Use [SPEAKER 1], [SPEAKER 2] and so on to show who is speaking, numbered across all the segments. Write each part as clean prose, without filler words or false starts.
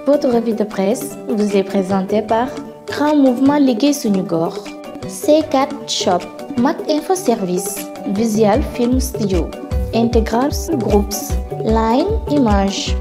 [SPEAKER 1] Votre revue de presse vous est présentée par Grand Mouvement Liggéey Suñu Gox, C4 Shop, Mak Info Service, Visual Film Studio, Integral Groups, Line Image.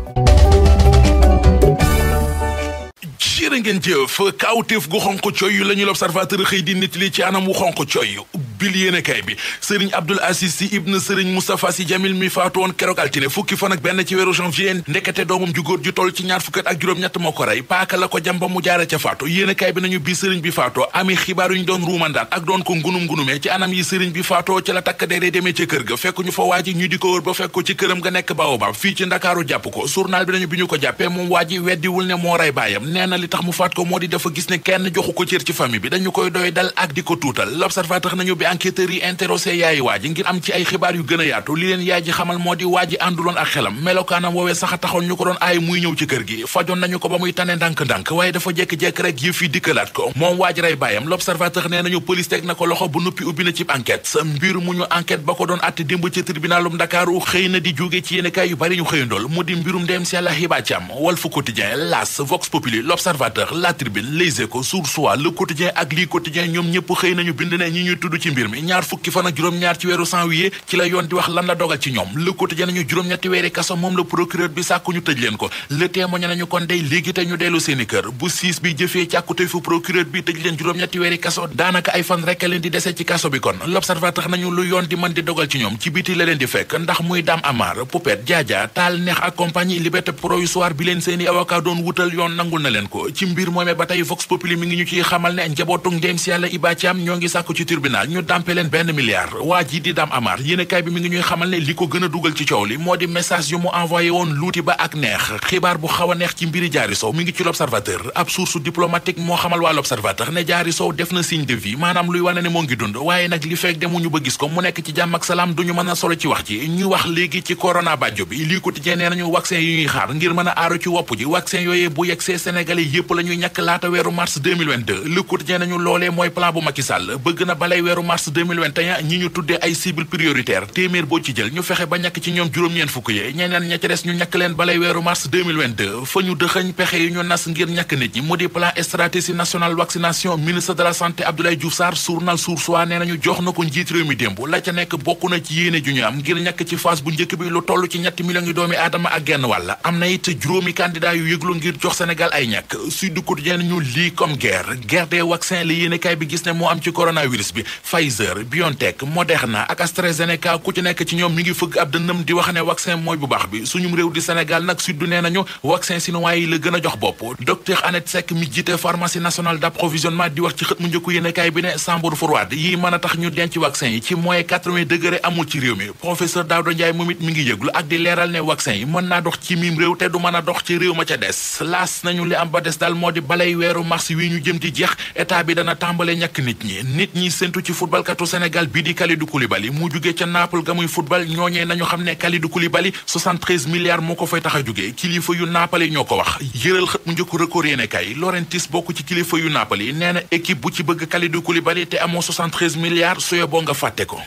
[SPEAKER 2] jërë ngeen jëf kawteef gu xonq coy la ñu l'Observateur xëy di nit li ci anam wu xonq coy bil yéenekaay bi sëriñ Abdoul Aziz Sy ibn sëriñ Moustapha Sy Jamil mi faatu woon keroog altine fukki fan ak benn ci weeru janvier ndekete doomam ju góor ju toll ci ñaar fukki at ak juróom-ñett moo ko rey paaka la ko jamba mu jaare ca faatu yéenekaay bi nañu bi sëriñ bi faatoo ami xibaar yu ñu doon ruumandaat ak doon ko ngunum-ngunumee ci anam yi sëriñ bi faatoo ci la takk dee demee ca kër ga fekk ñu fa waaji ñu di ko wër ba fekk ko ci këram nga nekk Baobab fii ci Ndakaaru jàpp ko journal bi nañu bi ñu ko jàppee moom waaji weddiwul ne moo rey baayam nee na li tax mu faat ko moo di dafa gis ne kenn joxu ko cër ci famille bi dañu koy doy dal ak di ko tuutal l'Observateur nañu bi enquêteurs yi interrogé yaayi waaji ngir am ci ay xibaar yu gën a yaatu li leen yaay ji xamal moo di waaji ànduloon ak xelam melokaanam woowee sax a taxoon ñu ko doon aay muy ñëw ci kër gi fajoon nañu ko ba muy tane ndànk-ndànk waaye dafa jékki-jékki rek yëf yi dikkalaat ko moom waaji rey baayam l'Observateur nee nañu police teg na ko loxo bu nuppi ubbi na ci enquête sa mbir mu ñu enquête ba ko doon atte démb ci tribunalum Ndakaaru xëy na di jóge ci yéenekaay yu bari ñu xëyandool mu di mbirum dem si Yàlla Hiba Thiam Walf Quotidien L'As Vox Populi l'Observateur La Tribune Les Échos Source A Le Quotidien ak lii Quotidien ñoom ñëpp xëy nañu bind ne ñi ñuy tudd ci mbir mi ñaar fukki fan ak juróom-ñaar ci weeru janvier ci la yoon di wax lan la dogal ci ñoom Le Quotidien nañu juróom-ñetti weeri kaso moom la procureur bi sàkku ñu tëj leen ko Le Témoin nañu kon day léegi te ñu dellu seeni kër bu siis bi jëfee càkkute fu procureur bi tëj leen juróom-ñetti weeri kaso daanaka ay fan rek leen di dese ci kaso bi kon l'Observateur nañu lu yoon di mën di dogal ci ñoom ci biti la leen di fekk ndax muy Dame Amar Poupette Diadia Taal Neex ak compagnie liberté provisoire bi leen seeni avocat doon wutal yoon nangul na leen ko ci mbir moomee ba tey Vox Populi mi ngi ñu ciy xamal ne njabootug ndéem si Yàlla Hiba Thiam ñoo ngi sàkku ci tribunal ñu dàmpe leen $1 milliard waa ji di Dame Amar yéenekaay bi mi ngi ñuy xamal ne li ko gën a dugal ci coow li moo di message yu mu envoyé woon luuti ba ak neex xibaar bu xaw a neex ci mbiri Diary Sow mi ngi ci l'Observateur ab source diplomatique moo xamal waa l'Observateur ne Diary Sow def na signe de vie maanaam luy wane ne moo ngi dund waaye nag li fekk demuñu ba gis ko mu nekk ci jàmm ak salaam duñu mën a solo ci wax ji ñu wax léegi ci corona bàjjo bi lii quotidien nee nañu vaccin yi ñuy xaar ngir mën a aaru ci wopp ji vaccin yooyee bu yegsee sénégalais yépp la ñuy ñàkk laata weeru mars 2022 le quotidien nañu loolee mooy plan bu Macky Sall bëgg na balay weeru mars 2021 ñi ñu tuddee ay cible prioritaire téeméer boo ci jël ñu fexe ba ñàkk ci ñoom juróom-ñeent fukk yi ñeneen ña ca des ñu ñàkk leen balay weeru mars 2022 fa ñu dëxëñ pexe yi ñu nas ngir ñàkk nit ñi mu di plan stratégie nationale vaccination ministre de la santé Abdoulaye Diouf Sarr journal Source A nee nañu jox na ko njiit réew mi démb la ca nekk bokk na ci yéene ju ñu am ngir ñàkk ci phase bu njëkk bi lu toll ci 3 millions yi doomi aadama ak genn wàll am na it juróomi candidat yu yëglu ngir jox Sénégal ay ñàkk Sud Quotidien ñu lii comme guerre des vaccins li yéenekaay bi gis ne moo am ci coronavirus bi Pfizer BioNTech Moderna ak AstraZeneca ku ci nekk ci ñoom mi ngi fëgg ab dënnam di wax ne vaccin mooy bu baax bi suñum réew di Sénégal nag Sud nee nañu vaccin chinois yi la gën a jox bopp docteur Annette Seck mi jiite pharmacie nationale d'approvisionnement di wax ci xët mu njëkku yéenekaay bi ne chambre froide yi mën a tax ñu denc vaccin yi ci moins 80 degré amul ci réew mi professeur Daouda Ndiaye moom it mi ngi yëglu ak di leeral ne vaccin yi mën naa dox ci miim réew te du mën a dox ci réew ma ca des laas nañu li am ba des daal moo di balay weeru mars wi ñu jëm di jeex état bi dana tàmbale ñàkk nit ñi séntu ci footballkatu Sénégal bii di Kalidou Koulibaly mu jugee ca Naples ga muy football ñooñee nañu xam ne Kalidou Koulibaly 73 milliards moo ko fay tax a jugee kilifa yu Naples ñoo ko wax yëral xët mu njëkk record yéene kay Laurentiis bokk ci kilifa yu Naples nee na équipe bu ci bëgg Kalidou Koulibaly te amoo 73 milliards suyo boo nga fàtte ko.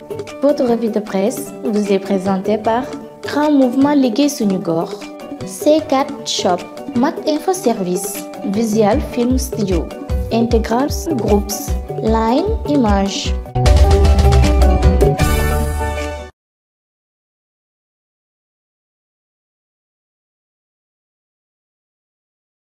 [SPEAKER 1] Votre revue de presse vous est présentée par Grand Mouvement Liggéey Suñu Gox, C4 Shop, Mak Info Service, Visual Film Studio, Integral Groups, Line Image.